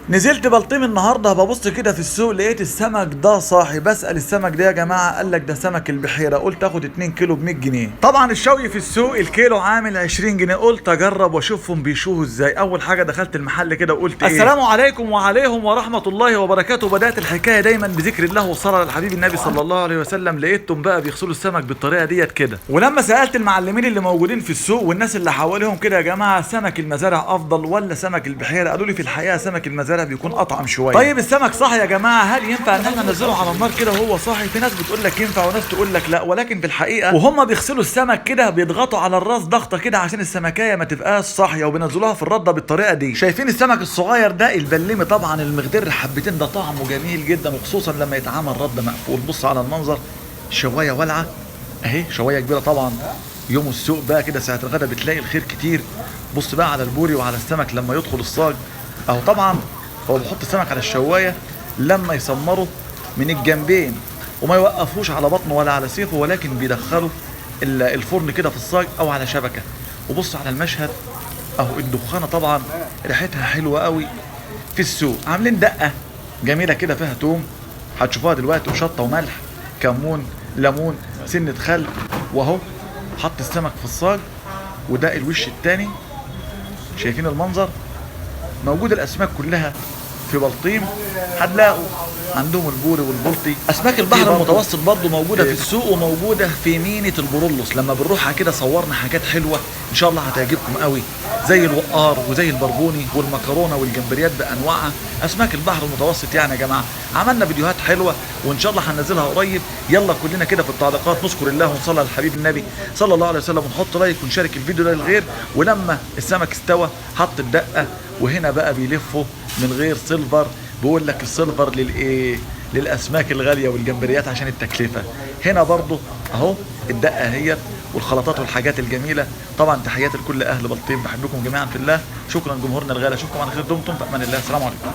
نزلت بلطيم النهارده ببص كده في السوق لقيت السمك ده صاحي. بسأل السمك ده يا جماعة، قال لك ده سمك البحيرة. قلت اخد 2 كيلو ب 100 جنيه. طبعا الشوي في السوق الكيلو عامل 20 جنيه. قلت اجرب واشوفهم بيشوه ازاي. اول حاجة دخلت المحل كده وقلت ايه، السلام عليكم وعليهم ورحمة الله وبركاته. بدات الحكاية دايما بذكر الله والصلاة على الحبيب النبي صلى الله عليه وسلم. لقيتهم بقى بيغسلوا السمك بالطريقة ديت كده. ولما سالت المعلمين اللي موجودين في السوق والناس اللي حواليهم كده، يا جماعة سمك المزارع افضل ولا سمك البحيرة؟ قالوا لي في الحقيقة سمك المزارع بيكون اطعم شوية. طيب السمك صاحي يا جماعة، هل ينفع ان احنا ننزله على النار كده وهو صاحي؟ في ناس بتقول لك ينفع وناس تقول لك لا، ولكن في الحقيقة وهم بيغسلوا السمك كده بيضغطوا على الراس ضغطه كده عشان السمكايه ما تبقاش صاحية، وبينزلوها في الردة بالطريقة دي. شايفين السمك الصغير ده البلمي طبعا المخضر حبتين، ده طعمه جميل جدا، وخصوصا لما يتعمل رده مقفول. بص على المنظر، شوايه والعه اهي، شوايه كبيرة طبعا. يوم السوق بقى كده ساعة الغدا بتلاقي الخير كتير. بص بقى على البوري وعلى السمك لما يدخل الصاج اهو. طبعا هو بيحط السمك على الشوايه لما يسمره من الجنبين وما يوقفوش على بطنه ولا على سيفه، ولكن بيدخله الفرن كده في الصاج او على شبكة. وبص على المشهد اهو، الدخانه طبعا ريحتها حلوة قوي. في السوق عاملين دقه جميلة كده فيها توم هتشوفوها دلوقتي، وشطه وملح، كمون، ليمون، سنة خل، واهو حط السمك في الصاج. وده الوش التاني، شايفين المنظر؟ موجود الاسماك كلها في بلطيم، هتلاقوا عندهم البوري والبلطي. اسماك البحر المتوسط برضو موجودة في السوق وموجودة في مينة البرولوس. لما بنروحها كده صورنا حاجات حلوة ان شاء الله هتعجبكم قوي، زي الوقار وزي البربوني والمكرونه والجمبريات بانواعها. اسماك البحر المتوسط يعني يا جماعة عملنا فيديوهات حلوة وان شاء الله هننزلها قريب. يلا كلنا كده في التعليقات نذكر الله ونصلي على الحبيب النبي صلى الله عليه وسلم، ونحط like ونشارك الفيديو ده للغير. ولما السمك استوى حط الدقة، وهنا بقى بيلفوا من غير silver. بيقول لك ال silver للايه؟ للاسماك الغالية والجمبريات عشان التكلفة. هنا برضو اهو الدقة اهيت والخلطات والحاجات الجميلة. طبعا تحياتي لكل اهل بلطيم، بحبكم جميعا في الله. شكرا جمهورنا الغالي، اشوفكم على خير، دمتم في امان الله، السلام عليكم.